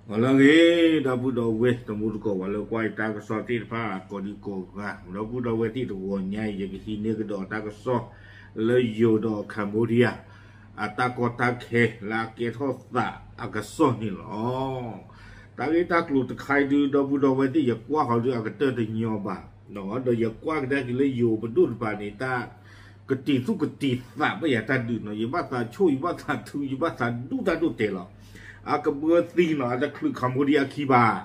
ဂီၤလၢအဂ့ၤ ဒီပုၢ်ဒီဝဲၢ် တံၤသကိး ပှၤလၢကွၢ်တၢ်ကစီၣ်သ့ၣ်တဖၣ် ကိးဒံကိးဂၤ ဒီပုၢ်ဒီဝဲၢ်သ့ၣ် တဂီၤညါအံၤ ယကဟံးန့ၢ်ကဒီးတၢ်ကစီၣ် လၢယိၤဒီး Cambodia အတၢ်ကီတၢ်ခဲလၢအကဲထီၣ်သးအကစီၣ်န့ၣ်လီၤ. တၢ်ဂ့ၢ်တၢ်ကျိၤတခါအံၤဒု ဒီပုၢ်ဒီဝဲၢ်သ့ၣ် ယကွၢ်ဃီၤဒု အကတၢၢ်တညီဘၣ်, ဒီးယကွၢ်ကဒါက့ၤလၢယိၤပဒိၣ်တပၤန့ၣ် တၢ်ကတံၤသူၣ်ကတံၤသးဘၣ်ယၤတၢ်ဒုးနီၤ, ယဘၣ်သးဆိၣ် ယဘၣ်သးထု ယဘၣ်သးဒူၣ်တၢ်ဒိၣ်တဲာ်လီၤ. အကဘၢသံနီၤ အတချုး Cambodia ခံဘၣ်.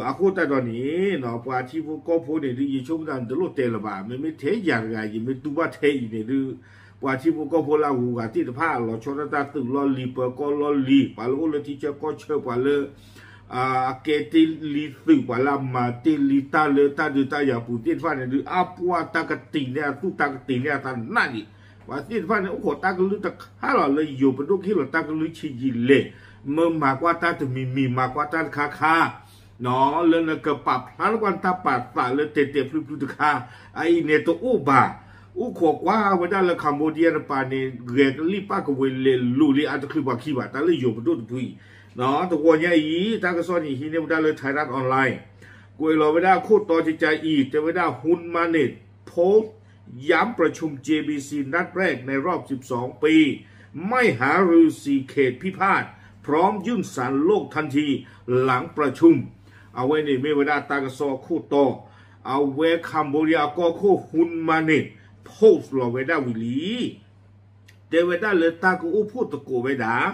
အဃိသတးဒီးန့ၣ် ပှၤထံဖိကီၢ်ဖိန့ၣ်ဒု ယဆိကမိၣ်သးန့ၣ် တလိၣ်တဲလၢၤဘၣ်, မ့မ့ၢ်ထဲယၤတဂၤ ယမ့ၢ်တူၢ်ဘၣ်ထဲအံၤန့ၣ်ဒု ပှၤထံဖိကီၢ်ဖိလၢအဂုၤအဂၤသ့ၣ်တဖၣ် လီၤဆီဒၣ်တၢ်သုးလီၢ်လံၤ ပၢၤကီၢ်လီၢ်လံၤ ပှၤလၢအိၣ်လၢထံဆၢကီၢ်ဆၢ ပှၤလၢ အကဲတ့ၢ်လံသုး ပှၤလၢအမၤတ့ၢ်လံတၢ်လၢတၢ်ဒုးတၢ်ယၤပူၤသ့ၣ်တဖၣ်န့ၣ်ဒု အါပှၢ်တၢ်ကတံၤန့ၢ်အသူၣ် တၢ်ကတံၤန့ၢ်အသးနးဒံး. ပှၤသ့ၣ်တဖၣ်န့ၣ် အိၣ်ခိးတၢ်ကလုၢ်တခါလီၤ လၢယိၤပဒိၣ်ကဟ့ၣ်လီၤတၢ်ကလုၢ်ဆံးယံာ်လဲၣ်, မ့ၢ်မၤကွၢ်တၢ်တမံၤမံၤ မၤကွၢ်တၢ်တခါခါ လၢနကပာ်ဖျါလၢကွၢ်နတၢ်ပာ်သးလၢတဲာ်တဲာ်ဖျုးဖျုးတခါ အအံၤန့ၣ်တအိၣ်ဘၣ်. အိၣ်ခိးကွၢ်ဝဲဒၣ်လၢ Cambodia တပၤန့ၣ် ဂဲၤကလံၣ်ပၣ်ကဝ့ၤလဲၤလိၤလံအါတချုးပှၤခံဘၣ် တၢ်လၢယိၤပဒိၣ်တဖုအံၤ တဂီၤညါအံၤ တၢ်ကစီၣ်န့ၣ် ဟံးန့ၢ်ဝဲဒၣ်လၢ Thai Dot Online ကွဲးလီၤဝဲဒၣ်ခိၣ်တီကကါအံၤ တဲဝဲဒၣ် Hun Manet post ย้ำประชุม J B C นัดแรกในรอบสิบสองปี ไม่หารือสี่เขตพิพาท พร้อมยื่นศาลโลกทันที หลังประชุม အဝဲန့ၣ်မ့ၢ်ဝဲဒၣ်တၢ်ကစီၣ်ခိၣ်တီ အဝဲ Cambodia အကီၢ်ခိၣ် Hun Manet post လီၤဝဲဒၣ်ဝံၤလံ တဲဝဲဒၣ်လၢတၢ်ကအိၣ်ဖှိၣ်သကိးဝဲဒၣ်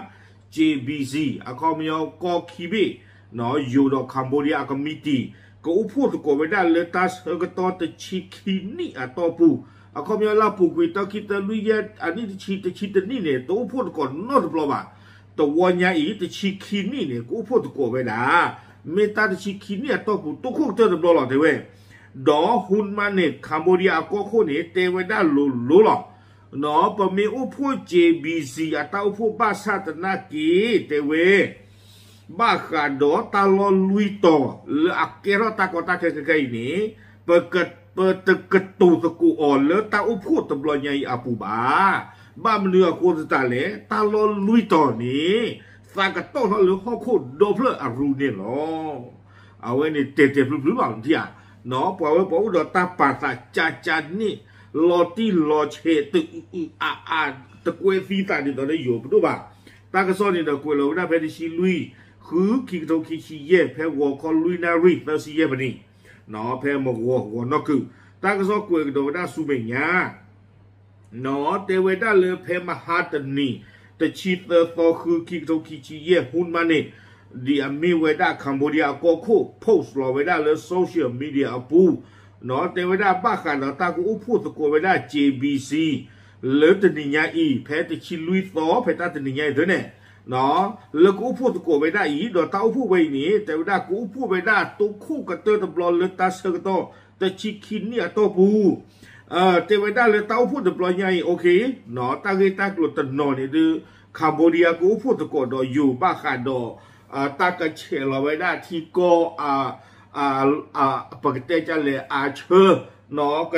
J B C အခီပညီကီၢ်ခံဘ့ၣ် ယိၤဒီး Cambodia အကမံးတံာ် ကအိၣ်ဖှိၣ်သကိးဝဲဒၣ်လၢတၢ်ဆၢကတီၢ်တဆံခံနံၣ်အတီၢ်ပူၤ အခီပညီလၢအပူၤကွံာ်တၢ်ခံတၢ်လွံၢ်ယဲၢ်အနံၣ်တဆံ တဆံတနံၣ်န့ၣ် တအိၣ်ဖှိၣ်သကိးနီတဘျီဘၣ်. တဂီၤညါအံၤ တဆံခံနံၣ်န့ၣ် ကအိၣ်ဖှိၣ်သကိးဝဲဒၣ် မ့ၢ်တၢ်တဆံခံနံၣ်အတီၢ်ပူၤ တိခိၣ်ကတၢၢ်တဘျီလီၤ တဲဝဲ ဒီး Hun Manet Cambodia အကီၢ်ခိၣ်န့ၣ် တဲဝဲဒၣ်လိၤလိၤလီၤ. ပမ့ၢ်အိၣ်ဖှိၣ် J B C အတၢ်အိၣ်ဖှိၣ်ဘၣ်ဆၣ်သနာ်က့ တဲဝဲ ဘၣ်ဃးဒီးတၢ်လီၢ်လွံၢ်တီၤလၢအကဲထီၣ်တၢ်ကီတၢ်ခဲခဲအံၤန့ၣ် ပက ပတကတိၤသကိးအီၤလၢတၢ်အိၣ်ဖှိၣ်တဘျီညါအံၤအပူၤဘၣ်. ဘၣ်မနုၤအဃိသတးလဲၣ် တၢ်လီၢ်လွံၢ်တီၤန့ၣ် သးကတီၢ်ထီၣ်လၢဟီၣ်ခိၣ်ဒီဖျၢၣ်အရူန့ၣ်လီၤ. အဝဲန့ၣ်တဲာ်တဲာ်ဖျုးဖျုးလီၤ နထံၣ်ဧါ. ပှၤဝဲပှၤအိၣ်ဒီးတၢ်ပာ်သးကၢ်ကၢ်န့ၣ် လီၤတံၢ်လီၤဆဲး တအုးအုးအါအါ တကွဲသံသးဒ်သိးလၢယိၤပဒိၣ်ဘၣ်. တၢ်ကစီၣ်န့ၣ်ဒီးကွဲးလီၤဝဲဒၣ်ဖဲတဆံလွံၢ် ဃု ခံကထိခံဆံယဲၢ် ဖဲဂီၤခီလွံၢ်နၣ်ရံၣ်သၢဆံယဲၢ်မံးနံး ဖဲမဂီၤဂီၤနီၢ်ကုာ် တၢ်ကစီၣ်ကွဲးကဒီးဝဲဒၣ်ဆူမဲာ်ညါ တဲဝဲဒၣ်လၢဖဲမဟါတနံၤ တဆံသၢသီ ဃု ခံကထိခံဆံယဲၢ် Hun Manet ဒ်အမ့ၢ်ဝဲဒၣ် Cambodia အကီၢ်ခိၣ် post လီၤဝဲဒၣ်လၢ social media အပူၤ တဲဝဲဒၣ်ဘၣ်ဃးဒီးတၢ်ကအိၣ်ဖှိၣ်သကိးဝဲဒၣ် J B C လၢတနံၤညါအံၤ ဖဲတဆံလွံၢ်သီ ဖဲတၢ်တနံၤညါအံၤသ့န့ၣ် လၢကအိၣ်ဖှိၣ်သကိးဝဲဒၣ်အံၤ ဒီးတၢ်အိၣ်ဖှိၣ်ဝဲအံၤန့ၣ် တဲဝဲဒၣ်ကအိၣ်ဖှိၣ်ဝဲဒၣ်တိခိၣ်ကတၢၢ်တဘျီလၢတၢ်ဆၢကတီၢ် တဆံခံနံၣ်အတီၢ်ပူၤ တဲဝဲဒၣ်လၢတၢ်အိၣ်ဖှိၣ်တဘျီညါအံၤ okay တၢ်ဂ့ၢ်တၢ်ကျိၤတနီၤန့ၣ်ဒုး Cambodia ကအိၣ်ဖှိၣ်သကိးဒီးယိၤဘၣ်ဃးဒီး တၢ်ကဆဲးလီၤဝဲဒၣ်ထံကီၢ် ပကတဲဒ်လဲၣ် အါဆၢ က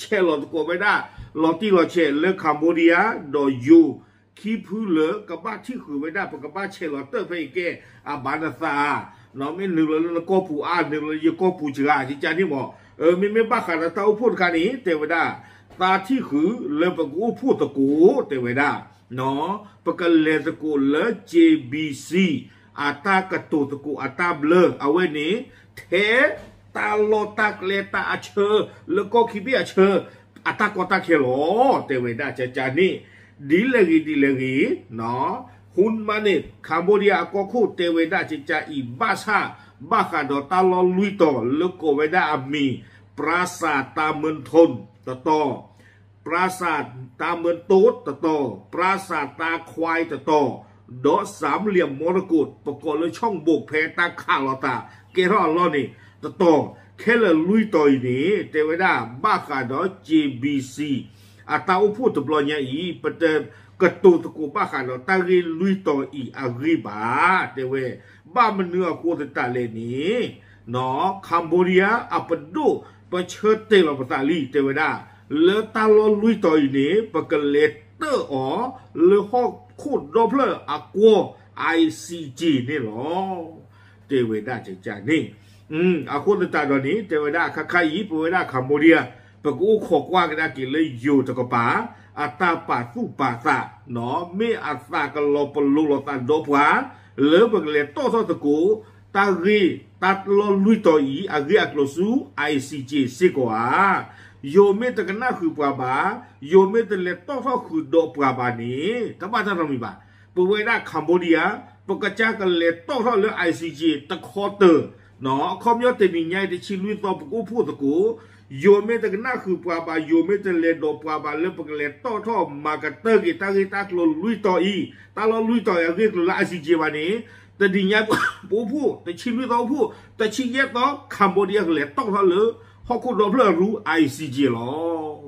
ဆဲးလီၤသကိးဝဲဒၣ် လီၤတံၢ်လီၤဆဲးလၢ Cambodia ဒီးယိၤ ခံဖုလၢကဘၣ်ထံၣ်ဃုာ်ဝဲဒၣ် ပကဘၣ်ဆဲးလီၤတၢၢ်ဖဲအံၤကဲ အဘၣ်နသး မ့ၢ်နုာ်လီၤလၢနကီၢ်ပူၤအါ နုာ်လီၤလၢယကီၢ်ပူၤစှၤ ကကန့ၣ်မး မ့မ့ၢ်ဘၣ်ဃးဒီးတၢ်အိၣ်ဖှိၣ်တခါန့ၣ် တဲဝဲဒၣ် သးထံၣ်ဃုာ်လၢပကအိၣ်ဖှိၣ်သကိး တဲဝဲဒၣ် ပကလဲၤသကိးလၢ J B C အတၢ်ကတိၤသကိးအတၢ်ဘျၢ အဝဲန့ၣ် ထဲတၢ်လီၢ်တၢ်ကျဲတၢ်အဆၢ လၢကီၢ်ခံဘ့ၣ်အဆၢ အတၢ်ကီတၢ်ခဲလီၤ တဲဝဲဒၣ်ကကန့ၣ် ဒ်လဲၣ်ဂ့ၤဒ်လဲၣ်ဂ့ၤ Hun Manet Cambodia အကီၢ်ခိၣ်တဲဝဲဒၣ်ကကအံၤ ဘၣ်ဆၣ် ဘၣ်ဃးဒီးတၢ်လီၢ်လွံၢ်တီၤလၢကိးဝဲဒၣ်အမံၤ ပရၢစးတၢ်မၢထူၣ်တတီၤ ပရၢစးတၢ်မၢတိၣ်တတီၤ ပရၢစးတၢ်ခွါတတီၤ ဒီးစၢမ်လံၤမီရကိး ပကိးလၢ ช่องบก ဖဲတၢ်ခးလီၤသး ကဲထီၣ်အလီၢ်န့ၣ် တတီၤ ခဲလၢာ်လွံၢ်တီၤအံၤန့ၣ် တဲဝဲဒၣ် ဘၣ်ဃးဒီး J B C အတၢ်အိၣ်ဖှိၣ်တဘျီညါအံၤ ပတကတိၤသကိးဘၣ်ဃးဒီး တၢ်ဂ့ၢ်လွံၢ်တီၤအံၤအဂ့ၢ်ဘၣ် တဲဝဲ ဘၣ်မနုၤအဃိသတးလဲၣ်န့ၣ် Cambodia အပဒိၣ် ပဆၢတဲာ်လီၤပသးလံ တဲဝဲဒၣ် လၢတၢ်လီၢ်လွံၢ်တီၤအံၤန့ၣ် ပကလဲၤတၢၣ်အီၤလၢဟီၣ်ခိၣ်ဒီဖျၢၣ်အကွီၢ် ICJ န့ၣ်လီၤ. တဲဝဲဒၣ်ကကန့ၣ် အဃိသတးဒီးန့ၣ် တဲဝဲဒၣ်ခါခါအံၤ ပဝဲဒၣ် Cambodia ပကအိၣ်ခိးကွၢ်ကဒါက့ၤလၢယိၤတကပၤ အတၢ်ပာ်သူၣ်ပာ်သး မ့ၢ်အသးကလီၤပလိာ်လိာ်သးဒီးပှၤ လၢပကလဲၤတီၣ်ထီၣ်သကိး တၢ်ဂ့ၢ်တၢ်လီၢ်လွံၢ်တီၤအံၤ အဂ့ၢ်အကျိၤဆူ ICJ စ့ၢ်ကီးဧါ. ယိၤမ့ၢ်တကနၣ်ဃုာ်ပှၤဘၣ်, ယိၤမ့ၢ်တလဲၤတီၣ်ထီၣ်ဃုာ်ဒီးပှၤဘၣ်န့ၣ် တဘၣ်တၢ်နီတမံၤဘၣ်. ပဝဲဒၣ် Cambodia ပကစၢ်ကလဲၤတီၣ်ထီၣ်လၢ ICJ တခီတၢၤ အခီပညီတနံၤညါအံၤ တဆံလွံၢ်သီ ပကအိၣ်ဖှိၣ်သကိး ယိၤမ့ၢ်တကနၣ်ဃုာ်ပှၤဘၣ်, ယိၤမ့ၢ်တလဲၤဒီးပှၤဘၣ် လၢပကလဲၤတီၣ်ထီၣ်မၤကတၢၢ်က့ၤတၢ်ဂ့ၢ်တၢ်ကျိၤလွံၢ်တီၤအံၤ, တၢ်လီၢ်လွံၢ်တီၤအံၤ အဂ့ၢ်အကျိၤလၢ ICJ ဘၣ်န့ၣ်, တနံၤညါပအိၣ်ဖှိၣ် တဆံလွံၢ်သီအိၣ်ဖှိၣ် တဆံယဲၢ်သီ Cambodia ကလဲၤတီၣ်ထီၣ်လၢ ဟီၣ်ခိၣ်ဒီဖျၢၣ်အရူ ICJ လီၤ.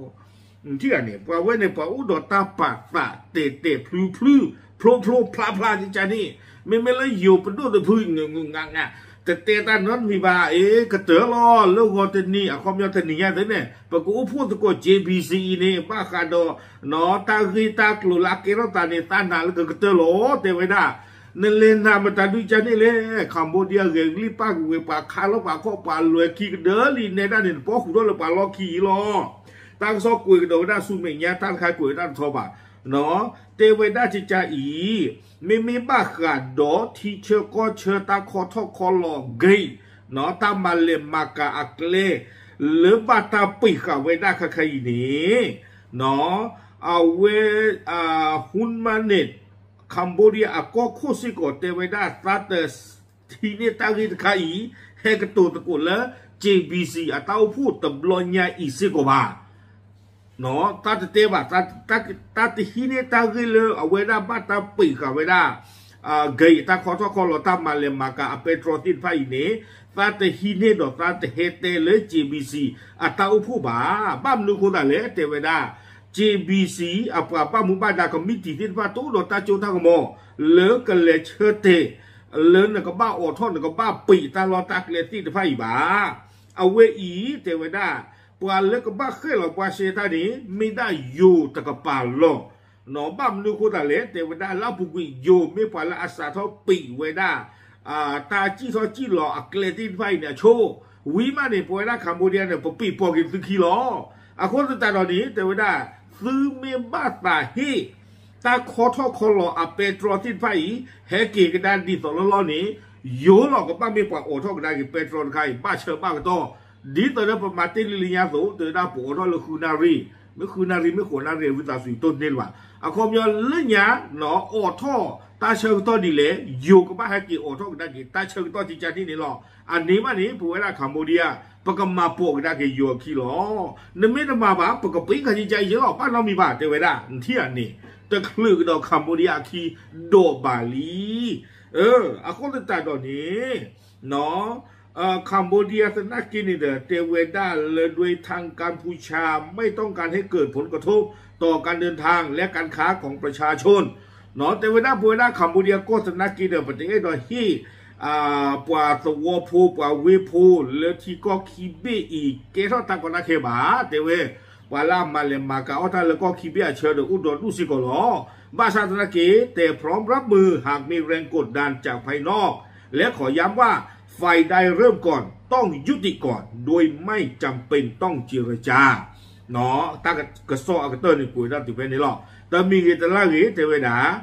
ထံၣ်ဧါန့ၣ် ပှၤဝဲန့ၣ် ပှၤအိၣ်ဒီးတၢ်ပာ်သးတဲာ်တဲာ်ဖျုဖျု ဖျိဖျိဖျါဖျါကကန့ၣ်, မ့မ့ၢ်လၢယိၤပဒိၣ်တဖု ငူးငူးငါးငါး တတဲတၢ်နီတမံၤဘၣ်, အ့ ကတၢၢ်လီၤ လၢဂီၤတနံၤ အခီပညီတနံၤညါသ့န့ၣ် ပကအိၣ်ဖှိၣ်သကိး JBC အံၤန့ၣ် ဘၣ်ဃးဒီး တၢ်ဂ့ၢ်တၢ်ကျိၤလၢအကဲထီၣ်သးန့ၣ် သးနာ်လၢကကတၢၢ်လီၤ တဲဝဲဒၣ်. နလဲၤနာ်မတၤဒုကန့ၣ်လဲၣ်, Cambodia ဂဲၤကလံၣ်ပၢ်ကဝ့ၤ ပှၤခးလီၤပှၤခီၣ် ပှၤလဲၤခံကဒၢလံ နဲဒၣ်န့ၣ် နပီၣ်ဃုာ်ထီၣ်လၢပှၤလီၢ်ခံအံၤလီၤ. တၢ်ကစီၣ်ကွဲးကဒီးဝဲဒၣ်ဆူမဲာ်ညါ တၢ်တခါကွဲးဝဲဒၣ်တထီဘၣ် တဲဝဲဒၣ်ကကအံၤ, မ့မ့ၢ်ဘၣ်ဃးဒီးထံဆၢကီၢ်ဆၢတၢ်ခီထီၣ်ခီလီၤ gate တၢ်မၤလဲၤမၤကၤအကျဲ လၢဘၣ်တၢ်ပံာ်ဃာ်ဝဲဒၣ်ခါခါအံၤန့ၣ်, အဝဲ Hun Manet Cambodia အကီၢ်ခိၣ်စ့ၢ်ကီးတဲဝဲဒၣ် သးတဟံးန့ၢ်တၢ်ဂ့ၢ်တခါအံၤ ဟဲကတိၤသကိးလၢ JBC အတၢ်အိၣ်ဖှိၣ်တဘျီညါအံၤစ့ၢ်ကီးဘၣ်. တၢ်တတဲဘၣ်, တၢ်တဟံးန့ၢ်တၢ်ဂ့ၢ်လၢအဝဲဒၣ်ဘၣ်တၢ်ပံာ်ဃာ်ဝဲဒၣ် gate တၢ်ခီထီၣ်ခီလီၤ တၢ်မၤလဲၤမၤကၤအပဲတြီသ့ၣ်တဖၣ်အံၤန့ၣ်, သးတဟံးန့ၢ်ဒီးသးတဟဲတဲလၢ JBC အတၢ်အိၣ်ဖှိၣ်ဘၣ်. ဘၣ်မနုၤအဃိသတးလဲၣ် တဲဝဲဒၣ် JBC အပှၤဘၣ်မူဘၣ်ဒါ committee သ့ၣ်တဖၣ်တအိၣ်ဒီးတၢ်စိတၢ်ကမီၤ လၢကလဲၤဆၢတဲာ် လၢနကဘၣ်အိးထီၣ် နကဘၣ်ပံာ်တၢ်လီၢ်တၢ်ကျဲသ့ၣ်တဖၣ်အံၤဘၣ်. အဝဲအံၤ တဲဝဲဒၣ် ပှၤလၢကဘၣ်ဃဲၣ်လီၤပှၤစဲတၢ်န့ၣ် မ့ၢ်ဒၣ်ယိၤတကပၤလီၤ. ဘၣ်မနုၤအဃိသတးလဲၣ် တဲဝဲဒၣ်လၢအပူၤကွံာ် ယိၤမ့ၢ်ပှၤလၢအစးထီၣ်ပံာ်ဝဲဒၣ် တၢ်စံၣ်ထီၣ်စံၣ်လီၤအကျဲသ့ၣ်တဖၣ်အံၤန့ၣ် အဆိ ဝံၤမးန့ၣ် ပဝဲဒၣ် Cambodia န့ၣ် ပပံာ်ပိာ်က့ၤသုခံလီၤ. အဃိသတးဒီးန့ၣ် တဲဝဲဒၣ် သုမ့ၢ်ဘၣ်သးဟ့ၣ် တၢ်ခီထီၣ်ခီလီၤအပဲတြီသ့ၣ်တဖၣ်အံၤ ဟဲက့ၤကဒါဒ်သိးလီၢ်လီၢ်န့ၣ် ယိၤလီၤကဘၣ်မ့ၢ်ပှၤအိးထီၣ်ကဒါက့ၤပဲတြီတခါအံၤ ဘၣ်ဆၢဘၣ်ကတီၢ် ဒ်သိးလၢပမၤတ့ၢ်လံလံညါအသိး တဲဝဲဒၣ်ပအိးထီၣ်လၢဃုနၣ်ရံၣ်, မ့ၢ်ဃုနၣ်ရံၣ် မ့ၢ်ဃိးနၣ်ရံၣ် ဝံသးစူၤတိၢ်န့ၢ်လၢၤဘၣ်. အခီပညီလၢညါ အိးထီၣ်တၢ်ဆၢကတီၢ်ဒ်လဲၣ် ယိၤကဘၣ်ဟဲက့ၤအိးထီၣ်ကဒါက့ၤ တၢ်ဆၢကတီၢ်ကကန့ၣ်န့ၣ်လီၤ. အန့ၣ်မးန့ၣ် ပဝဲဒၣ် Cambodia ပကမၤပိာ်ကဒါက့ၤယိၤအခံလီၤ. နမ့ၢ်တမၤဘၣ် ပကပံာ်ဃာ်ကကအံၤယဲလီၤ ဘၣ်နီတမံၤဘၣ် တဲဝဲဒၣ် နထံၣ်ဧါန့ၣ် တချုးကဒီး Cambodia အခံဒီးဘၣ်လံ. အဃိသတးဒီးန့ၣ် Cambodia သနာ်က့န့ၣ်ဒီး တဲဝဲဒၣ်လၢ ด้วยทางกัมพูชา ไม่ต้องการให้เกิดผลกระทบต่อการเดินทางและการค้าของประชาชน တဲဝဲဒၣ်ပဝဲဒၣ် Cambodia ကီၢ်သနာ်က့ဒီး ပတအဲၣ်ဒိးဟ့ၣ် ပှၤသဝီဖိ ပှၤဝ့ၢ်ဖိ လၢထံကီၢ်ခံဘ့ၣ်အံၤ ကဲထီၣ်တၢ်ကီတၢ်ခဲဘၣ် တဲဝဲ, ပှၤလၢအမၤလဲၤမၤကၤအီၣ်တၢ်လၢကီၢ်ခံဘ့ၣ်အဆၢဒီး အိၣ်ဒီးဒူၣ်စ့ၢ်ကီးလီၤ. ဘၣ်ဆၣ်သနာ်က့ แต่พร้อมรับมือหากมีแรงกดดันจากภายนอก และขอย้ำว่าฝ่ายใดเริ่มก่อนต้องยุติก่อน โดยไม่จำเป็นต้องเจรจา တၢ်ကစီၣ်အကတၢၢ်န့ၣ် ကွဲးဒၣ်တုၤဖဲန့ၣ်လီၤ. တမံၤဂ့ၤတလၢ်ဂ့ၤ တဲဝဲဒၣ်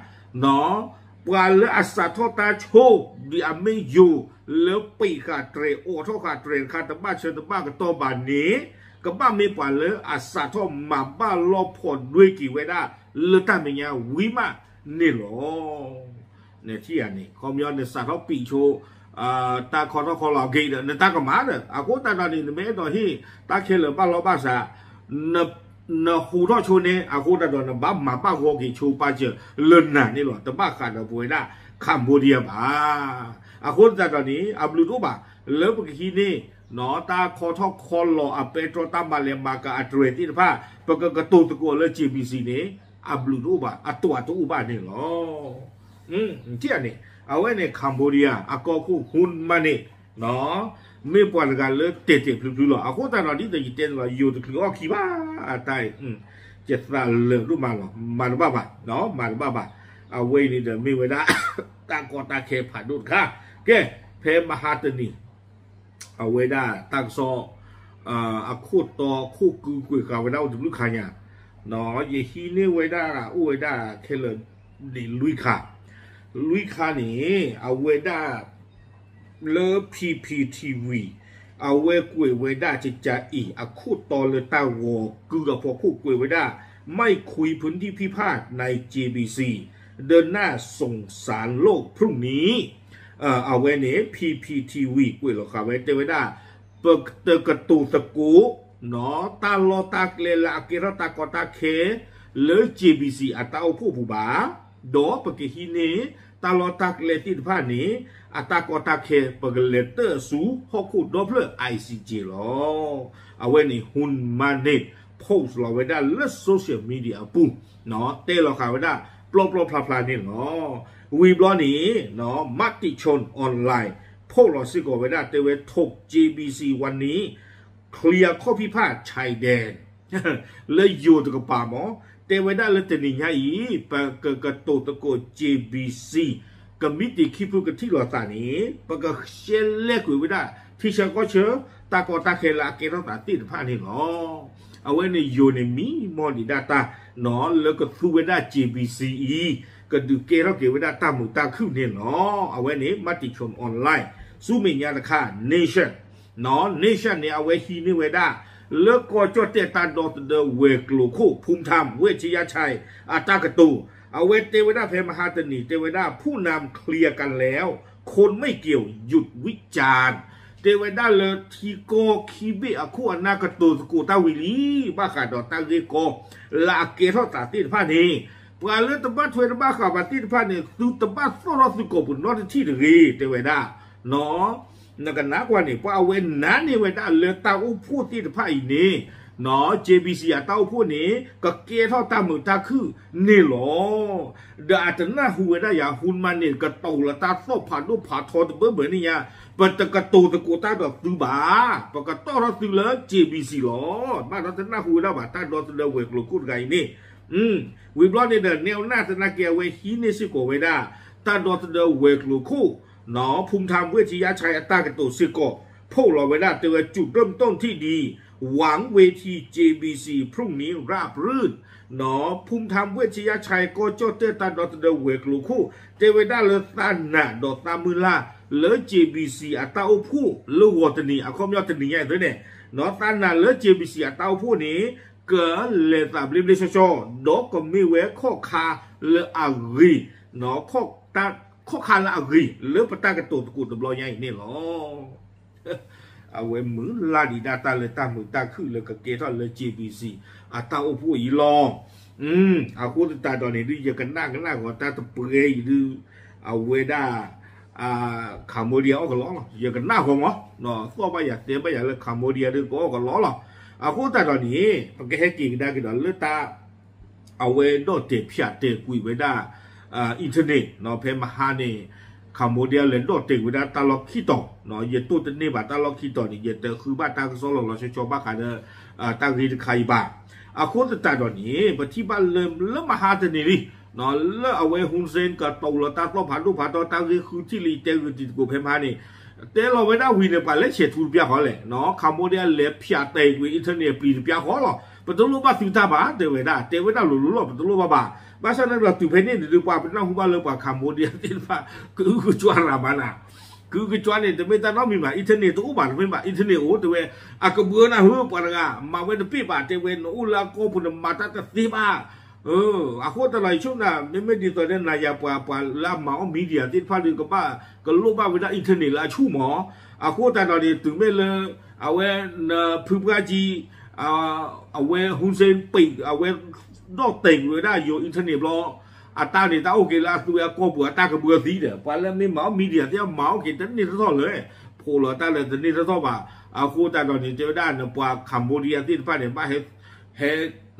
ပှၤလၢအစးထီၣ်တၢ်ဆိ ဒ်အမ့ၢ်ယိၤ လၢပံာ်ဃာ်တြဲၤ အိးထီၣ်ဃာ်တြဲၤတခါ တဘၣ်ဆၢတဘၣ်ကတီၢ်ဘၣ်န့ၣ် ကဘၣ်မ့ၢ်ပှၤလၢအစးထီၣ်မၤဘၣ်လီၢ်ဖီၣ်ဒွဲက့ၤဝဲဒၣ် လၢတၢ်မဲာ်ညါဝံၤမးန့ၣ်လီၤ. နထံၣ်ဧါန့ၣ် ခီပညီနစးထီၣ်ပံာ်ဆိ တၢ်ခီထီၣ်ခီလီၤအဂ့ၢ်ဒီး နတၢ်ကမၣ်ဒီး အဃိသတးဒီးန့ၣ် နမ့ၢ်အဲၣ်ဒိးဟ့ၣ်တၢ်ခဲလၢာ်ဘၣ်လီၢ်ဘၣ်စး နဟူးထီၣ်ဆိန့ၣ် အဃိသတးဒီး နဘၣ်မၤဘၣ်ဂီၤက့ၤဆိပာ်စၢၤလၢနၤန့ၣ်လီၤ. တဘၣ်ဃးဒီးပဝဲဒၣ် Cambodia ဘၣ်. အဃိသတးဒီးန့ၣ် အဘျုးတအိၣ်ဘၣ် လၢပကဟံးန့ၢ် တၢ်ခီထီၣ်ခီလီၤအပဲတြီ တၢ်မၤလဲၤမၤကၤအတြဲၤသ့ၣ်တဖၣ် ပကကတိၤသကိးလၢ JBC န့ၣ် အဘျုးတအိၣ်ဘၣ် အတၢ်တအိၣ်ဘၣ်န့ၣ်လီၤ. ထံၣ်ဧါန့ၣ် အဝဲန့ၣ် Cambodia အကီၢ်ခိၣ် Hun Manet န့ၣ် မ့ၢ်ပှၤတဂၤလၢတဲာ်တဲာ်ဖျုးဖျုးလီၤ. အဃိသတးဒီး ဒ်သိးယတဲန့ၣ်လီၤ, ယိၤတချုးအီၣ်ခံဘၣ်အတၢ်အံၤ, ယသးလၢာ်ဒိၣ်မးလီၤ. မၤတဘၣ်ဘၣ်, မၤတဘၣ်ဘၣ်. အဝဲအံၤန့ၣ်ဒီးမ့ၢ်ဝဲဒၣ် တၢ်ကီတၢ်ခဲဖးဒိၣ်တခါ. ကဲ, ဖဲမဟါတနံၤ အဝဲဒၣ်တၢ်ကစီၣ် အခိၣ်တီခိၣ်ကုကွဲးဃာ်ဝဲဒၣ်အိၣ်တဘျုးခါညါ, ယဟံးန့ၢ်ဝဲဒၣ်အိၣ်ဝဲဒၣ်ခဲလၢာ်န့ၣ်လွံၢ်ခါ, လွံၢ်ခါန့ၣ် အဝဲဒၣ် လၢ P P T V အဝဲကွဲးဝဲဒၣ်ကကါအံၤ အခိၣ်တီလၢတၢ်ဂီၤကုအဖီခိၣ်ကွဲးဝဲဒၣ် ไม่คุยพื้นที่พิพาทใน J B C เดินหน้าส่งศาลโลกพรุ่งนี้ အဝဲန့ၣ် P P T V ကွဲးလီၤဃာ်ဝဲတဲဝဲဒၣ် ပတကတိၤသကိး တၢ်လီၢ်တၢ်ကျဲလၢအကဲထီၣ်တၢ်ကီတၢ်ခဲ လၢ J B C အတၢ်အိၣ်ဖှိၣ်အပူၤဘၣ်, ဒီးပကဟံးန့ၢ် တၢ်လီၢ်တၢ်ကျဲသ့ၣ်တဖၣ်န့ၣ် အတၢ်ကီတၢ်ခဲ ပကလဲၤတၢၣ်ဆူဟီၣ်ခိၣ်ဒီဖျၢၣ် I C J လီၤ. အဝဲန့ၣ် Hun Manet post လီၤဝဲဒၣ်လၢ social media အပူၤ, တဲလီၤဃာ်ဝဲဒၣ် ပျီပျီဖျါဖျါန့ၣ်လီၤ. ဝံၤဘျီန့ၣ် Matichon Online post လီၤစ့ၢ်ကီးဝဲဒၣ် တဲဝဲ ถก J B C วันนี้ เคลียร์ข้อพิพาทชายแดน လၢယိၤတကပၤမး, တဲဝဲဒၣ်လၢတနံၤညါအံၤ ပကကတိၤသကိး J B C ကမံးတံာ်ခံဖုကထံၣ်လိာ်သးန့ၣ် ပကရှဲလဲကွံာ်ဝဲဒၣ် ထံဆၢကီၢ်ဆၢ တၢ်ကီတၢ်ခဲလၢအကဲထီၣ်သးသ့ၣ်တဖၣ်န့ၣ်လီၤ. အဝဲန့ၣ်ယိၤန့ၣ်မံမီၢ်ဒံးဒၣ်တၢ် လၢကသူဝဲဒၣ် J B C အံၤ ကဒုးကဲထီၣ်က့ၤဝဲဒၣ်တၢ်မုာ်တၢ်ခုၣ်န့ၣ်လီၤ. အဝဲန့ၣ် Matichon Online ဆူမဲာ်ညါတခါ Nation Nation န့ၣ် အဝဲဟံးန့ၢ်ဝဲဒၣ် လၢကီၢ်ကၠီၣ်တဲၣ်တၢ်ဒီသဒၢဝဲၤကျိၤခိၣ် ภูมิธรรม เวชยชัย အတၢ်ကတိၤ, အဝဲတဲဝဲဒၣ်ဖဲမဟါတနံၤ တဲဝဲဒၣ် ผู้นำเคลียร์กันแล้ว คนไม่เกี่ยวหยุดวิจารณ์ တဲဝဲဒၣ်လၢထံကီၢ်ခံဘ့ၣ်အခိၣ်အနၢ်ကတိၤသကိးတၢ်ဝံၤလံ, ဘၣ်ဃးဒီးတၢ်ဂ့ၢ်ကီ လၢအကဲထီၣ်သးသ့ၣ်တဖၣ်န့ၣ် ပှၤလၢတဘၣ်ထွဲတဘၣ်ဃးဘၣ်သ့ၣ်တဖၣ်န့ၣ် သုတဘၣ်သီၣ်ထီၣ်သုကိာ်ပူၤနီတထံၣ်တဂ့ၤ တဲဝဲဒၣ်. နကနၣ်ကွၢ်န့ၣ် ပှၤအဝဲနာ်န့ၢ်ဝဲဒၣ်လၢတၢ်အိၣ်ဖှိၣ်သ့ၣ်တဖၣ်အံၤန့ၣ် J B C အတၢ်အိၣ်ဖှိၣ်န့ၣ် ကကဲထီၣ်တၢ်မုာ်တၢ်ခုၣ်န့ၣ်လီၤ. ဒီးအတနၢ်ဟူဝဲဒၣ်ယၤ ဟူမးန့ၣ် ကတိၤလီၤတၢ်သီၣ်ဖးဒိၣ်ဖးထီတဘၢဘၢန့ၣ်ညါ, ပတကတိၤသကိးတၢ်ဒီးသုဘၣ်, ပကတီၣ်ထီၣ်သုလၢ J B C လီၤ. ဘၣ်ဒီးတနၢ်ဟူဝဲဒၣ်ဘၣ် တၢ်ဒီသဒၢဝဲၤကျိၤခိၣ်တဂၤအံၤန့ၣ် ဝံၤဘျီန့ၣ်ဒီး နဲၣ်နၢ်သနာ်က့ အဝဲဟံးန့ၢ်စ့ၢ်ကီးဝဲဒၣ် တၢ်ဒီသဒၢဝဲၤကျိၤခိၣ် ภูมิธรรม เวชยชัย အတၢ်ကတိၤစ့ၢ်ကီး ဖီၣ်လီၤဝဲဒၣ်တဲဝဲ จุดเริ่มต้นที่ดี หวังเวที J B C พรุ่งนี้ ราบรื่น ภูมิธรรม เวชยชัย ကီၢ်ကၠီၣ်တဲၣ်တၢ်ဒီသဒၢဝဲၤကျိၤခိၣ် တဲဝဲဒၣ်လၢသးနာ်ဒီးသးမုၢ်လၢ်လၢ J B C အတၢ်အိၣ်ဖှိၣ်လၢဂီၤတနံၤ အခီပညီတနံၤညါအံၤန့ၣ် သးနာ်လၢ J B C အတၢ်အိၣ်ဖှိၣ်န့ၣ် ကလဲၤသးဘျ့ဘျ့ဆှီဆှီ ဒီးကမ့ၢ်ဝဲခီၣ်ခါလၢအဂ့ၤ ခီၣ်ခါလၢအဂ့ၤ လၢပတၢ်ကတိၤသကိးတဘျီညါအံၤန့ၣ်လီၤ. အဝဲမုၢ်လၢ်ဒံးဒၣ်တၢ်လၢတၢ်မုာ်တၢ်ခုၣ်လၢကကဲထီၣ်လၢ J B C အတၢ်အိၣ်ဖှိၣ်အံၤလီၤ. အဃိသတးဒီးန့ၣ်ဒုး ယကနၣ်ကနၣ်ဂီၤတၢ်တပှဲၤအံၤဒုး အဝဲဒၣ် Cambodia အီၣ်ကလီလီၤ. ယကနၣ်ဂီၤမး သီၣ်ဘၣ်ယၤတဲဘၣ်ယၤလၢ Cambodia ဒုးကအီၣ်ကလီလီၤ. အဃိသတးဒီးန့ၣ် ပကဟဲက့ၤကဒါက့ၤဒီးလၢတၢ် အဝဲဒီၣ်တဲာ်ဖၠးတဲာ်ကွံာ်ဝဲဒၣ် internet ဖဲမဟါန့ၣ် Cambodia လဲၤဒီၣ်တဲာ်ကွံာ်ဝဲဒၣ်တၢ်လီၢ်ခံတီၤ, ယတိၢ်တန့ၢ်ဘၣ်တၢ်လီၢ်ခံတီၤန့ၣ် ယတဃုဘၣ်တၢ်ကစီၣ်လီၤလီၤဆီဆီဘၣ်ဃးဒီး တၢ်ဂ့ၢ်တခါအံၤဘၣ်. အဃိသတးဒီးန့ၣ် ပထံၣ်ဘၣ်လၢ လၢမဟါတနံၤလံ လၢအဝဲ Hun Sen ကတိၤလီၤတၢ်သီၣ်ဖးဒိၣ်ဖးထီ တၢ်ဂ့ၢ်ဃုထံၣ်လၢယတဲဂုာ်တံၤသကိးဖဲမဟါန့ၣ် တဲလီၤဝဲဒၣ်ဝံၤန့ၣ် ပှၤလဲၤဆဲးထူတပျၢ်ဃီလဲၣ်, Cambodia လဲၤဖၠးတဲာ်ကွံာ် internet ပျံၤတပျၢ်ဃီလီၤ. ပတလိၣ်ဘၣ်သုတၢ်ဘၣ် တဲဝဲဒၣ်, တဲဝဲဒၣ်လိၤလိၤလီၤ ပတလိၣ်ဘၣ်ဘၣ်. ဘၣ်ဆၣ်သနာ်က့ဒီးတုၤဖဲန့ၣ်န့ၣ်ဒုး ပှၤပနၢ်ဟူဘၣ်လၢပှၤ Cambodia သ့ၣ်တဖၣ် ကအုကစွါရၤမးနၤ, ကအုကစွါန့ၣ် တမ့ၢ်တၢ်နီတမံၤဘၣ်, internet တအိၣ်ဘၣ် တမ့ၢ်ဘၣ် internet အိၣ် တဲဝဲ, အကဘၢနၤဧၢ ပှၤတဂၤ မၤဝဲတပ့ၢ်ဘၣ် တဲဝဲ, နအိၣ်လၢအကီၢ်ပူၤန့ၣ် မၤတၢ်တသ့ဘၣ် အဃိသတးဒီး ယဆိကမိၣ် မ့မ့ၢ်ဒ်သိးဒီး နၤယၤပှၤ ပှၤလၢအမၤအီၣ် media သ့ၣ်တဖၣ်ဒီး ကဘၣ်ကလိၣ်ဘၣ်ဝဲဒၣ် internet လၢအဆူၣ်မး. အဃိသတးဒီးန့ၣ် တုၤမ့ၢ်လၢ အဝဲ နဖုပှၢ်ကံ အဝဲ Hun Sen ပံး အဝဲ ဒီၣ်တဲာ်ကွံာ်ဝဲဒၣ်ယိၤ internet ဘျီ အတၢ်န့ၣ်တၢ်အိၣ်က့ၤလၢအသူဝဲအကီၢ်ပူၤ အတၢ်ကဘၢသံဒီး ပှၤလၢမ့ၢ်မၤအီၣ် media သ့ၣ်တဖၣ် မၤအီၣ်က့ၤတန့ၢ်ထီၣ်ထီၣ်လၢၤ, ဖိးလီၤတၢ်လၢတန့ၢ်ထီၣ်ထီၣ်ဘၣ်. အဃိသတးဒီးန့ၣ် တဲဝဲဒၣ်နပှၤ Cambodia သ့ၣ်တဖၣ်န့ၣ် ဘၣ်ဟဲ ဟဲ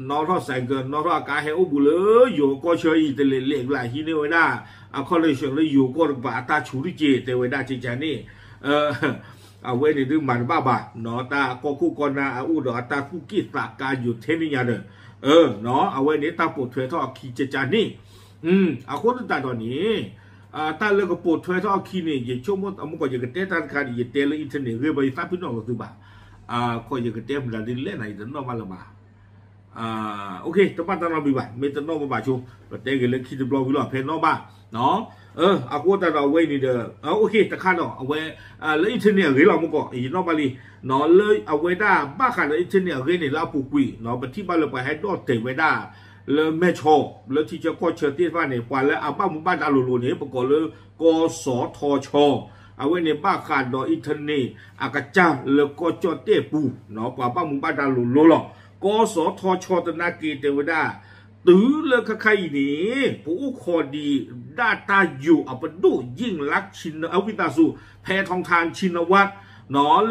နီၣ်ထီၣ် ဆိုင်ကယ် နီၣ်ထီၣ်အကါ ဟဲအိၣ်ဘူးလၢယိၤကီၢ်ဆၢအံၤ တလဲၤလဲၤကလၢဟံးန့ၢ်ဝဲဒၣ် အ connection လၢယိၤကီၢ်တကပၤအတၢ်ဆူးတက့ၢ် တဲဝဲဒၣ်ကကန့ၣ် အဝဲန့ၣ်ဒုးမၤတဘၣ်ဘၣ် တၢ်ကီၢ်ခိၣ်ကီၢ်နၢ်အအိၣ်ဒီးအတၢ်သူၣ်က့ၣ်သးကါယိာ်ထဲန့ၣ်ညါဒီး အဝဲန့ၣ်တၢ်ပိာ်ထွဲထီၣ်အခံကကန့ၣ် အဃိသတးဒီးန့ၣ် တၢ်လၢကပိာ်ထွဲထီၣ်အခံန့ၣ် ယဆိကမိၣ်အမူကီး ယကတဲတၢ်တခါန့ၣ် ယတဲလၢ internet အဂ့ၢ်ဘၣ် ယသးပ့ၤနီၣ်လီၤသုဘၣ်. ခီယကတဲမနုၤဒ်လဲၣ်နၤ ယတနီၣ်ဘၣ်လၢၤဘၣ်. တဘၣ်တၢ်နီတမံၤဘၣ်, မ့ၢ်တနီၣ်ဘၣ်ဘၣ်ဆိ, ပတဲဂ့ၤလၢခံတဘျီဝံၤလီၤ ဖဲနီၣ်ဘၣ်. အဃိသတးဒီးအဝဲအံၤန့ၣ်ဒီး လၢ internet အဂ့ၢ်လီၤ မူကီး ယနီၣ်ဘၣ်လံ လၢအဝဲဒၣ်ဘၣ်ဃးဒီး internet အဂ့ၢ်န့ၣ် လၢအပူၤကွံာ် ပထံၣ်ဘၣ်လၢပှၤဟဲဒီၣ်တဲာ်ဝဲဒၣ် လၢမဲၢ်ဆီ လၢထံဆၢကီၢ်ဆၢသ့ၣ်တဖၣ်န့ၣ် ပှၤလၢအဘၣ်မူဘၣ်ဒါလိၤလိၤန့ၣ် ပကိးလၢ ကီၢ်စီၤထီၣ်ဆီ, အဝဲန့ၣ်ဘၣ်ဃးဒီး internet အကစၢ်လၢကီၢ်ကၠီၣ်တဲၣ်ပူၤ ပှၤဘၣ်မူဘၣ်ဒါလိၤလိၤလီၤ. ကီၢ်စီၤထီၣ်ဆီတနာ်က့ၤတဲဝဲဒၣ် တုၤလၢခဲခါအံၤန့ၣ် ပအိၣ်ခိးဒံးဒၣ်တၢ်ယိာ်အပဒိၣ် ယ့ၣ်လါ ဝံသးစူၤ ဖဲထီထါ ဆံနဝး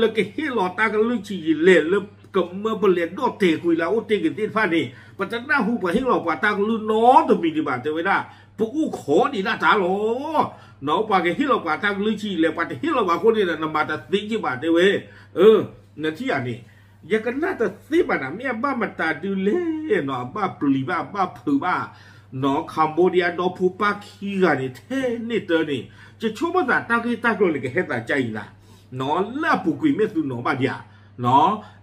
လၢကဟ့ၣ်လီၤတၢ်ကလုၢ်ဆံးယံာ်လဲၢ် လၢကမၢပလဲၤဒီၣ်တဲာ်ကွံာ်လၢအအိၣ်တ့ၢ်က့ၤသ့ၣ်တဖၣ်န့ၣ် ပတနၢ်ဟူပှၤဟ့ၣ်လီၤပှၤတၢ်ကလုၢ်နီတမံၤဒံးဘၣ် တဲဝဲဒၣ် ပအိၣ်ခိးဒံးဒၣ်တၢ်လီၤ. ပှၤကဟ့ၣ်လီၤပှၤတၢ်ကလုၢ်ဆံးယံာ်လဲၢ် ပှၤတဟ့ၣ်လီၤပှၤအဃိန့ၣ်ဒီး နမၤတသ့က့ဘၣ်တဲဝဲ နထံၣ်ဧါန့ၣ် ယကနၣ်တသ့ဘၣ်နၤ မ့ၢ်အဘၣ်မတၤဒုလဲၣ်နီၤ အဘၣ်ပျံၤဘၣ် အဘၣ်ဖုးဘၣ် Cambodia ဒီဖိပၢ်ခံဂၤန့ၣ် ထဲန့ၣ်တၢ်န့ၣ် ယဆိကမိၣ်သးတၢ်ဂ့ၢ်တၢ်ကျိၤန့ၣ် ကဟဲသးကါအံၤနၤ လၢအပူၤကွံာ်မ့ၢ်သုနီၤဘၣ်ဒံးဧါ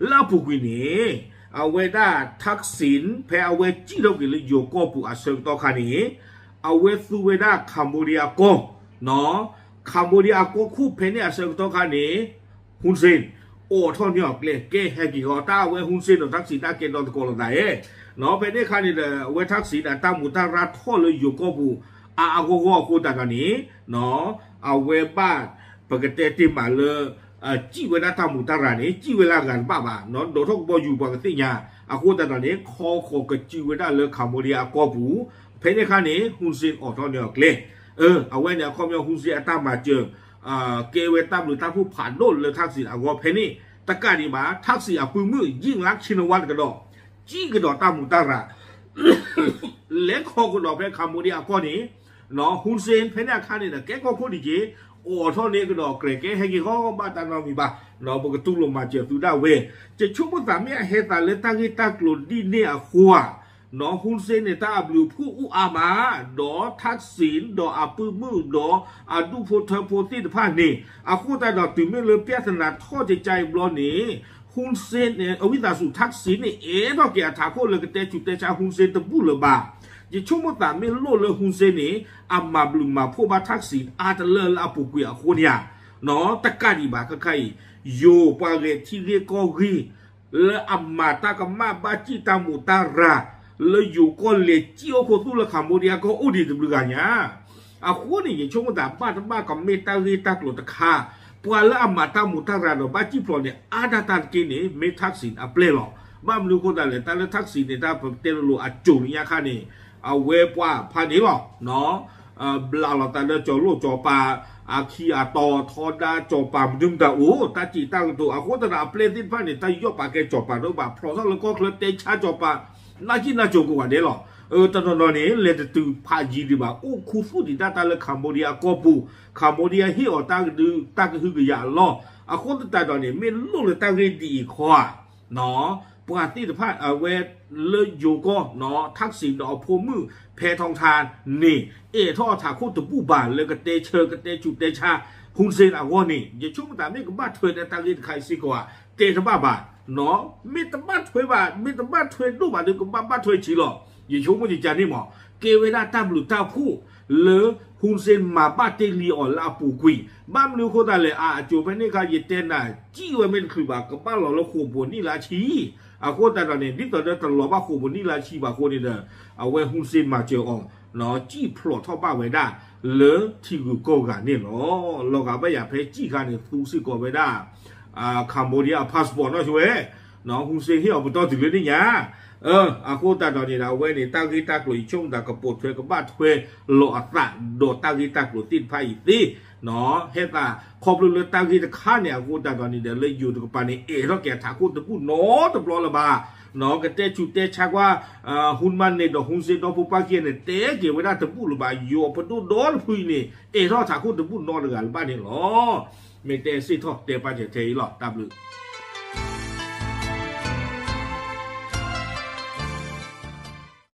လၢအပူၤကွံာ်န့ၣ် အဝဲဒၣ် Thaksin ဖဲအဝဲစံၣ်ထီၣ်က့ၤလၢယိၤကီၢ်ပူၤအဆၢကတီၢ်ခါန့ၣ် အဝဲသူဝဲဒၣ် Cambodia အကီၢ် Cambodia အကီၢ်ခိၣ်ဖဲန့ၣ်အဆၢကတီၢ်ခါန့ၣ် Hun Sen အိးထီၣ်န့ၢ်အီၤကျဲ ကဲဟဲက့ၤဃီ တၢ်အဝဲ Hun Sen ဒီး Thaksin တၢ်ကဲဒီသကိးလိာ်သးဧါ ဖဲန့ၣ်အခါန့ၣ်ဒီး အဝဲ Thaksin န့ၣ် တၢ်မူးတၢ်ရၢ်ထီၣ်လၢယိၤကီၢ်ပူၤ အါအါဂီၢ်ဂီၢ်အဃိသတးဒီးန့ၣ် အဝဲဘၣ် ပကတဲတ့ၢ်မးလၢ စံၣ်ဝဲဒၣ်တၢ်မူးတၢ်ရၢ်န့ၣ် စံၣ်ဝဲလၢအဂၤတဘၣ်ဘၣ် ဒိးထီၣ်ကဘီယူၤပှၤကသ့ၣ်ညါ အဃိသတးဒီးန့ၣ် ခီဃီၤကစုာ်ဝဲဒၣ်လၢ Cambodia အကီၢ်ပူၤ ဖဲန့ၣ်အခါန့ၣ် Hun Sen အိးထီၣ်န့ၢ်အီၤကျဲ အဝဲန့ၣ်အခီပညီ Hun Sen အတၢ်မၤစၢၤ ကဲဝဲတၢ်ဘျုးတၢ်ဖှိၣ်ဖးဒိၣ်လၢ Thaksin အဂီၢ်ဖဲန့ၣ် တကးဒံးဘၣ် Thaksin အပုၢ်မုၣ် ယ့ၣ်လါ ဆံနဝး တကဒီး စံၣ်ကဒီးတၢ်မူးတၢ်ရၢ် လဲၤခီကဒီးဖဲ Cambodia အကီၢ်န့ၣ် Hun Sen ဖဲန့ၣ်အခါန့ၣ်ဒီး ကဲကီၢ်ခိၣ်ဒံးက့ၤ အိးထီၣ်န့ၢ်ကဒီးကျဲ ကဲဟဲက့ၤဃီ ဘၣ်တၢ်နီတမံၤဘၣ် ပကတူၢ်လိာ်မၤစၢၤသုဒၣ်ဝဲ ယဆိကမိၣ်သးမ့ၢ်အဟဲသးလၢတၢ်ဂ့ၢ်တၢ်ကျိၤဒ်န့ၣ်အဃိဧါ Hun Sen န့ၣ် တၢ်အဘျုးအဖှိၣ်အိၣ်အါမး ဒီး Thaksin ဒီးအပုၢ်မုၣ်ဒီးအဒူၣ်ဖိထၢဖိသ့ၣ်တဖၣ်န့ၣ် အဃိသတးဒီးတုၤမ့ၢ်လၢ ပြဿနာ ထီၣ်ကကါအံၤဘျီန့ၣ် Hun Sen န့ၣ် အဝံသးစူၤ Thaksin န့ၣ် အဲၣ်ထီၣ်က့ၤအထးခိၣ်လၢကတဲဆူးတဲဆါ Hun Sen တဘူၣ်လၢၤဘၣ်. ယဆိကမိၣ်သးမ့ၢ်လိၣ်လၢ Hun Sen န့ၣ် အမၤဘျုးမၤဖှိၣ်ဘၣ် Thaksin အါတလၢလၢအပူၤကွံာ်အဃိန့ၣ်ဧါ တကးဒံးဘၣ် ခဲခါအံၤ ယိၤပှၤဂဲၤထံဂ့ၢ်ကီၢ်ဂ့ၢ် လၢအမၤတၢ်ကမၣ်ဘၣ်စံၣ်တၢ်မူးတၢ်ရၢ် လၢယိၤကီၢ်လဲၤစံၣ်အိၣ်ခိးသူၣ်လၢ Cambodia ကီၢ်အိၣ်ဒံးတဘျုးဂၤညါ အဃိန့ၣ် ယဆိကမိၣ်သးဘၣ်တဘၣ်ကမ့ၢ်တၢ်ဂ့ၢ်တၢ်ကျိၤတခါ ပှၤလၢအမၤတၢ်မူးတၢ်ရၢ်ဒီးဘၣ်စံၣ်ဖျိးန့ၣ် အါဒၣ်တၢ်တက့ၢ်န့ၣ် မ့ၢ် Thaksin အပျဲၢ်လီၤ. ဘၣ်မနုၤအဃိသတးလဲၣ် တၢ်လၢ Thaksin န့ၣ် တၢ်ပတဲလိၤလိၤအစိၤလၢညါခါန့ၣ် အဝဲပှၤဖးန့ၣ်လီၤ ဘျးလီၤသးလၢကၠီၤလိၣ်ကၠီၤပၤ အခံအတီၤထီဒါ ကၠီၤပၤမနုၤမတၤအိၣ် တၢ်စံးတၢ်ကတိၤ အဃိသတးဒီးအပျဲၢ်သ့ၣ်တဖၣ်န့ၣ် တၢ်ယီၣ်ပာ်ကဲကၠီၤပၤတအိၣ်ဘၣ် ဖျိးထီၣ်လၢကီၢ်ချၢတဲဆါကၠီၤပၤ နၢ်ကံၣ်နၢ်ကၠိၤကိးဂၤဒဲးလီၤ. တနီၤနီၤန့ၣ် လဲၤတတုၤဖးယံၤဒံးဘၣ် အိၣ်ခူသူၣ်ဒံးဒၣ်တၢ်လၢ Cambodia အကီၢ်ပူၤ Cambodia ဟ့ၣ်အီၤတၢ်ကဒု တၢ်ကဟုကယာ်အလီၢ် အဃိသတးဒီးန့ၣ် မ့ၢ်လိၣ်လၢတၢ်ဂ့ၢ်ဒ်အံၤခီဧါ ပှၤသ့ၣ်တဖၣ် အဝဲလၢယိၤကီၢ် Thaksin ဒီးအဖိမုၣ် ဖဲထီထါန့ၣ် အဲၣ်ထီၣ်အထးခိၣ်တဘူၣ်ဘၣ်လၢကတဲဆၢ ကတဲဆူးတဲဆါ Hun Sen အဂီၢ်န့ၣ် ယဆိကမိၣ်သးမ့ၢ်ကဘၣ်ထွဲဒီးတၢ်ဂ့ၢ်တခါအံၤစ့ၢ်ကီးဧါ တဲတဘၣ်ဘၣ် မ့ၢ်တဘၣ်ထွဲဘၣ် မ့ၢ်တဘၣ်ထွဲဒိၣ်ဘၣ်ဒီး ကဘၣ်ဘၣ်ထွဲဆံးလီၤ. ယဆိကမိၣ်ယကန့ၣ်မး ကဲဝဲဒၣ်တၢ်ဘျုးတၢ်ဖှိၣ်လၢ Hun Sen မၤဘၣ်တ့ၢ်လံအီၤလၢအပူၤကွံာ် ဘၣ်မနုၤအဃိသတးလဲၣ် အစိၤဖဲန့ၣ်အခါ ယတဲနၤ စံၣ်ဝဲမ့ၢ်တချုးဘၣ် ကဘၣ်လီၤလၢဃိာ်ပူၤနံၣ်လၢဆံ အဃိသတးဒီးန့ၣ် ဒ်သိးဒီးတလီၤဘၣ်ဃိာ်ပူၤနံၣ်လၢဆံဘၣ်အဃိန့ၣ်ဒီး အဝဲ Hun Sen မၤစၢၤအီၤ စံၣ်ဖျိးထီၣ်ဘၣ်ဝဲဒၣ် လၢထံဂုၤကီၢ်ဂၤန့ၣ်လီၤ. လီၤဂာ်ဘၣ်ယၤဖဲစံၣ်ခါန့ၣ် သူစ့ၢ်ကီးဝဲဒၣ် Cambodia အ passport နီၢ်ဆိဝဲ Hun Sen ဟ့ၣ်အီၤပတီၢ်တုၤလၢန့ၣ်ညါ အဃိသတးဒီးန့ၣ်ဒီး အဝဲန့ၣ် တၢ်ဂ့ၢ်တၢ်ကျိၤအံၤ ဆိကမိၣ်သးကပိာ်ထွဲကဘၣ်ထွဲလီၤအသး ဒီးတၢ်ဂ့ၢ်တၢ်ကျိၤသ့ၣ်တဖၣ်အံၤသ့ ဟဲသးခီဖျိလၢတၢ်ဂ့ၢ်တခါန့ၣ် အဃိသတးဒီးန့ၣ်ဒီး လၢယိၤတကပၤန့ၣ် အဲၣ်ထီၣ်က့ၤအထးခိၣ်တဘူၣ်နီတဘျီလၢၤဘၣ် ကတဲဆူးတဲဆါကွၢ် Hun Manet ဒီး Hun Sen ဒီဖိပၢ်ခံဂၤန့ၣ် တဲက့ၤဝဲဒၣ်တဘူၣ်လၢၤဘၣ် ယိၤပဒိၣ်ဒီတဖုအံၤန့ၣ် အဲၣ်ထီၣ်ထးခိၣ်တဘူၣ်နီတဂၤလၢၤဘၣ်န့ၣ်လီၤ. မ့ၢ်တဲစ့ၢ်ထီၣ်တဲပာ်စၢၤထဲအံၤလီၤ. တၢ်ဘျုး